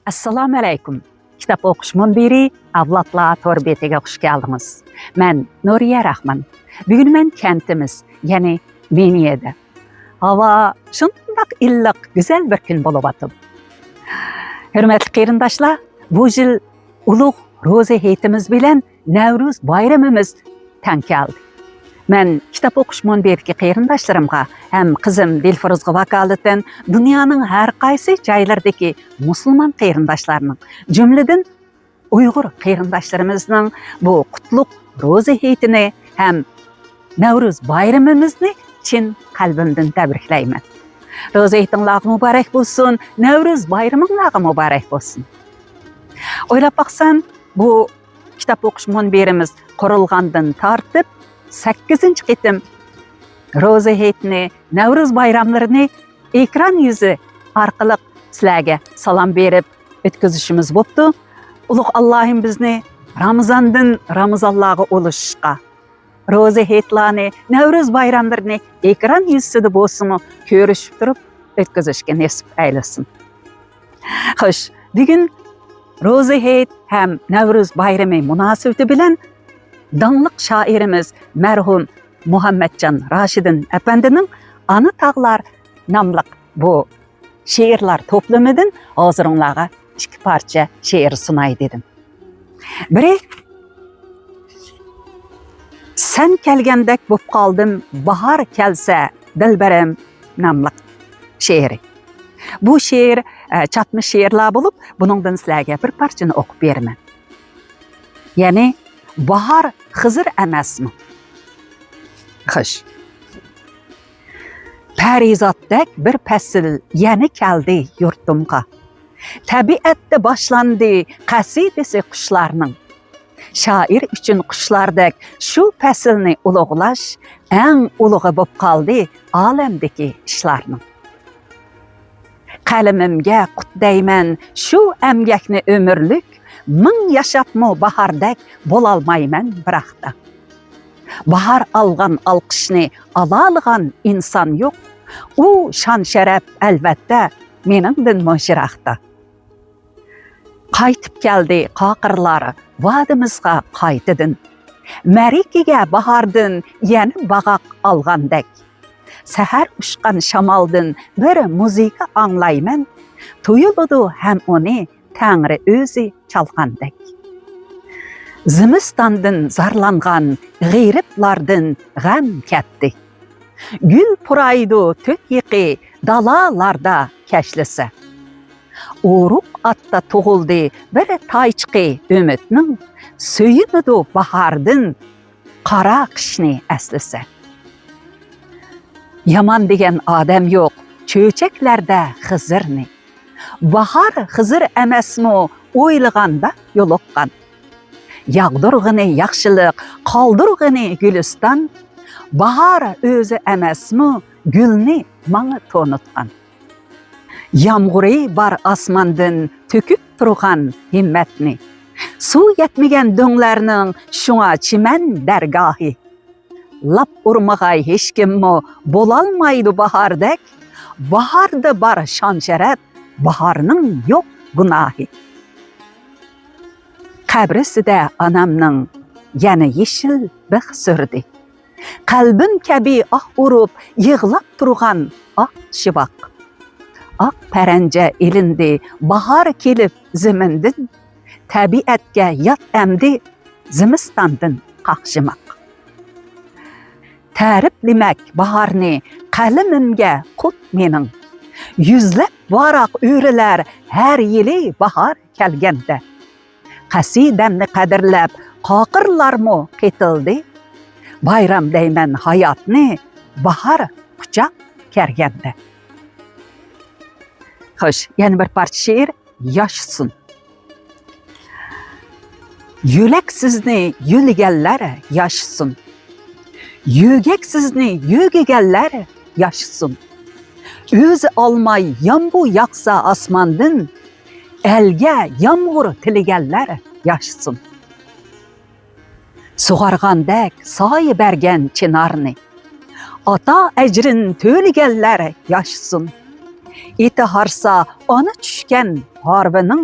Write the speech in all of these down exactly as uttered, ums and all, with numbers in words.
ئەسسالامۇ ئەلەيكۇم. كىتاب ئوقۇش مۇنبىرى ئەۋلادلار تور بېتىگە خۇش كەلدىڭىز. مەن نۇرىيە راخمان. بۈگۈن مەن كەنتىمىز، يەنى مېنىيەدە. ھاۋا شۇنداق ئىللىق، گۈزەل بىر كۈن بولۇۋاتىدۇ. ھۆرمەتلىك قېرىنداشلار، بۇ يىل ئۇلۇغ روزا ھېيتىمىز بىلەن نەۋرۇز بايرىمىمىز تەڭ كەلدى. مەن كىتاب ئوقۇش مۇنبىرىدىكى قېرىنداشلىرىمغا ھەم قىزىم دىلفۇرۇزغا ۋاكالىتەن دۇنيانىڭ ھەر قايسى جايلىرىدىكى مۇسۇلمان قېرىنداشلارنىڭ، جۈملىدىن ئۇيغۇر قېرىنداشلىرىمىزنىڭ بۇ قۇتلۇق روزا ھېيتىنى ھەم نەۋرۇز بايرىمىمىزنى چىن قەلبىمدىن تەبرىكلەيمەن. روزا ھېيتىڭلارغا مۇبارەك بولسۇن، نەۋرۇز بايرىمىڭلارغا مۇبارەك بولسۇن. ئويلاپ باقسام، بۇ كىتاب ئوقۇش مۇنبىرىمىز قۇرۇلغاندىن تارتىپ سەككىزىنچى قېتىم روزا ھېيتنى، نەۋرۇز بايراملىرىنى ئېكران يۈزى ئارقىلىق سىلەرگە سالام بېرىپ ئۆتكۈزۈشىمىز بوپتۇ. ئۇلۇغ ئاللاھىم بىزنى رامىزاندىن رامىزانلارغا ئۇلىشىشقا، روزا ھېيتلارنى، نەۋرۇز بايراملىرىنى ئېكران يۈزىسىدە بولسىمۇ كۆرۈشۈپ تۇرۇپ ئۆتكۈزۈشكە نېسىپ ئەيلىسۇن. خوش، بۈگۈن روزا ھېيت ھەم نەۋرۇز بايرىمى مۇناسىۋىتى بىلەن داڭلىق شائىرىمىز مەرھۇم مۇھەممەتجان راشىدىن ئەپەندىنىڭ ئانا تاغلار ناملىق بۇ شېئىرلار توپلىمىدىن ھازىرىڭلارغا ئىككى پارچە شېئىر سۇناي دېدىم. بىرى، سەن كەلگەندەك بوپ قالدىم، باھار كەلسە، دىلبىرىم ناملىق شېئىرى. بۇ شېئىر، ئە، چاتما شېئىرلار بولۇپ، بۇنىڭدىن سىلەرگە بىر پارچىنى ئوقۇپ بېرىمەن. يەنى، باھار خىزىر ئەمەسمۇ؟ خوش. پەرىزاتتەك بىر پەسىل يەنە كەلدى يۇرتۇمغا. تەبىئەتتە باشلاندى قەسىدىسى قۇشلارنىڭ. شائىر ئۈچۈن قۇشلاردەك شۇ پەسىلنى ئۇلۇغلاش ئەڭ ئۇلۇغى بوپ قالدى ئالەمدىكى ئىشلارنىڭ. قەلىمىمگە قۇت دەيمەن شۇ ئەمگەكنى ئۆمۈرلۈك، مىڭ ياشاپمۇ باھاردەك بولالمايمەن بىراقتا. باھار ئالغان ئالقىشنى ئالالىغان ئىنسان يوق، ئۇ شان-شەرەپ ئەلۋەتتە مېنىڭدىنمۇ يىراقتا. قايتىپ كەلدى قاقىرلار ۋادىمىزغا قايتىدىن. مەرىكىگە باھاردىن يەنە باغاق ئالغاندەك. سەھەر ئۇچقان شامالدىن بىر مۇزىكا ئاڭلايمەن. تۇيۇلىدۇ ھەم ئۇنى تەڭرى ئۆزى چالغاندەك. زىمىستاندىن زارلانغان غېرىبلاردىن غەم كەتتى. گۈل پۇرايدۇ تۆت يېقى دالالاردا كەشلىسە. ئورۇق ئاتتا تۇغۇلدى بىر تايچىقى ئۈمىدنىڭ، سۆيۈنىدۇ باھاردىن قارا قىشنى ئەسلىسە. يامان دېگەن ئادەم يوق چۆچەكلەردە خىزىرنى. باھار خىزىر ئەمەسمۇ ئويلىغاندا يولۇققان؟ ياغدۇرغىنى ياخشىلىق، قالدۇرغىنى گۈلىستان. باھار ئۆزى ئەمەسمۇ گۈلنى ماڭا تونۇتقان؟ يامغۇرى بار ئاسماندىن تۆكۈپ تۇرغان ھىممەتنى. سۇ يەتمىگەن دۆڭلەرنىڭ شۇڭا چىمەن دەرگاھى. لاپ ئۇرمىغاي ھېچكىممۇ بولالمايدۇ باھاردەك. باھاردا بار شان-شەرەپ، باھارنىڭ يوق گۇناھى. قەبرىسىدە ئانامنىڭ يەنە يېشىل بىخ سۈردى. قەلبىم كەبى ئاھ ئۇرۇپ يىغلاپ تۇرغان ئاق شىۋاق. ئاق پەرەنجە ئېلىندى باھار كېلىپ زېمىندىن. تەبىئەتكە يات ئەمدى زىمىستاندىن قاقشىماق. تەرىپلىمەك باھارنى قەلىمىمگە قۇت مېنىڭ. يۈزلەپ ۋاراق ئۆرۈلەر ھەر يىلى باھار كەلگەندە. قەسىدەمنى قەدىرلەپ قاقىرلارمۇ قېتىلدى. بايرام دەيمەن ھاياتنى باھار قۇچاق كەرگەندە. خوش، يەنە بىر پارچە شېئىر، ياشىسۇن. يۆلەكسىزنى يۆلىگەنلەر ياشىسۇن. يۆگەكسىزنى يۆگىگەنلەر ياشىسۇن. ئۆزى ئالماي يامبۇ ياغسا ئاسماندىن، ئەلگە يامغۇر تىلىگەنلەر ياشىسۇن. سۇغارغاندەك سايە بەرگەن چىنارنى، ئاتا ئەجرىن تۆلىگەنلەر ياشىسۇن. ئېتى ھارسا ئانا چۈشكەن ھارۋىنىڭ،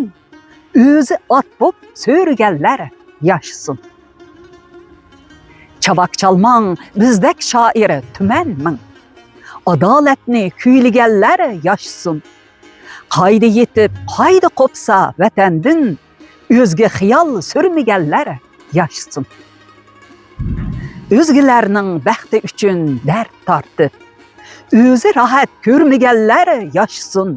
ئۆزى ئات بوپ سۆرىگەنلەر ياشىسۇن. چاۋاك چالماڭ بىزدەك شائىر تۈمەن مىڭ، ئادالەتنى كۈيلىگەنلەر ياشىسۇن. قايدا يېتىپ، قايدا قوپسا ۋەتەندىن، ئۆزگە خىيال سۈرمىگەنلەر ياشىسۇن. ئۆزگىلەرنىڭ بەختى ئۈچۈن دەرد تارتىپ، ئۆزى راھەت كۆرمىگەنلەر ياشىسۇن.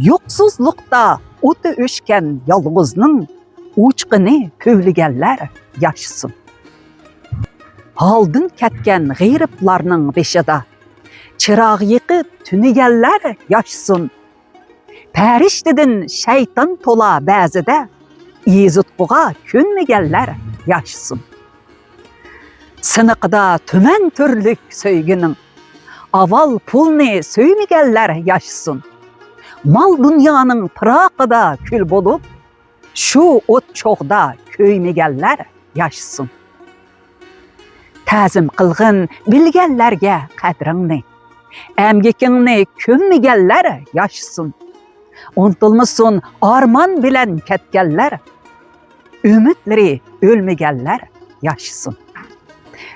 يوقسۇزلۇقتا ئوتى ئۆچكەن يالغۇزنىڭ، ئوچىقىنى پۈۋلىگەنلەر ياشىسۇن. ھالدىن كەتكەن غېرىبلارنىڭ بېشىدا، چىراغ يېقىپ تۈنىگەنلەر ياشىسۇن. پەرىشتىدىن شەيتان تولا بەزىدە، ئېزىتقۇغا كۆنمىگەنلەر ياشىسۇن. سىنىقىدا تۈمەن تۈرلۈك سۆيگۈنىڭ، ئاۋۋال پۇلنى سۆيمىگەنلەر ياشىسۇن. مال دۇنيانىڭ پىراقىدا كۈل بولۇپ، شۇ ئوت چوغدا كۆيمىگەنلەر ياشىسۇن. تەزىم قىلغىن بىلگەنلەرگە قەدرىڭنى، ئەمگىكىڭنى كۆممىگەنلەر ياشىسۇن. ئۇنتۇلمىسۇن ئارمان بىلەن كەتكەنلەر، ئۈمىدلىرى ئۆلمىگەنلەر ياشىسۇن.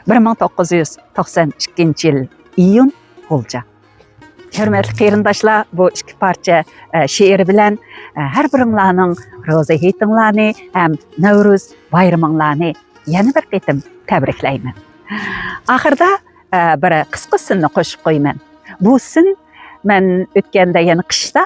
بىر مىڭ توققۇز يۈز توقسان ئىككىنچى يىل، ئىيۇن، غۇلجا. ھۆرمەتلىك قېرىنداشلار، بۇ ئىككى پارچە، ئە، شېئىر بىلەن، ئە، ھەر بىرىڭلارنىڭ روزا ھېيتىڭلارنى ھەم نەۋرۇز بايرىمىڭلارنى يەنە بىر قېتىم تەبرىكلەيمەن. ئاخىرىدا، ئە، بىر قىسقا سىننى قوشۇپ قويىمەن. بۇ سىن مەن ئۆتكەندە يەنە قىشتا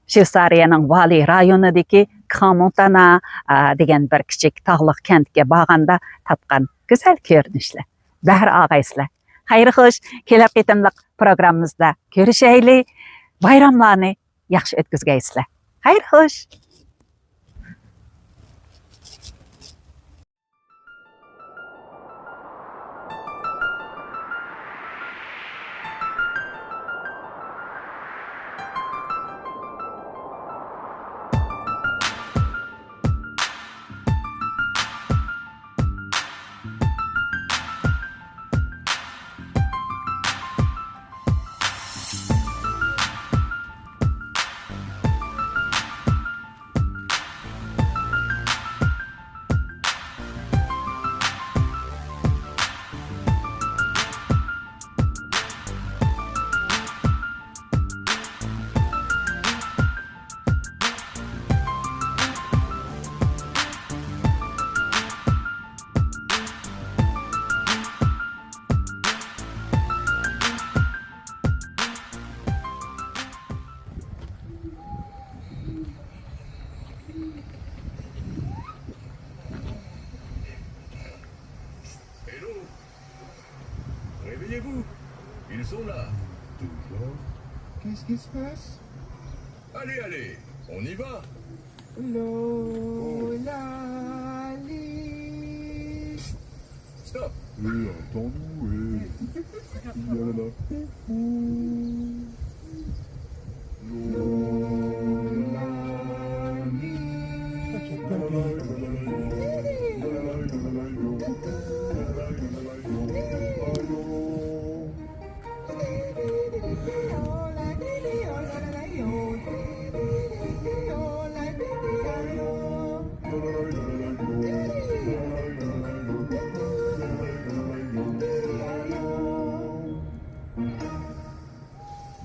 شۋېتسارىيەنىڭ ۋالى رايونىدىكى كران مونتانا، ئە، دېگەن بىر كىچىك تاغلىق كەنتكە بارغاندا تارتقان گۈزەل كۆرۈنۈشلەر. بەھر ئاغايسىلەر. خەير خوش، كېلەر قېتىملىق پروگراممىمىزدا كۆرۈشەيلى. بايراملارنى ياخشى ئۆتكۈزگەيسىلەر. خەير خوش. Hello. Réveillez-vous. Ils sont là. Toujours. Qu'est-ce qui se passe ? Allez, allez, on y va. Lola Lee. Stop. Eh, attends-nous, eh. Il y a la poupou. Lola Lee.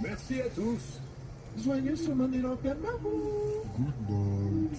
Merci à tous. Joyeux Summer Day. Good night.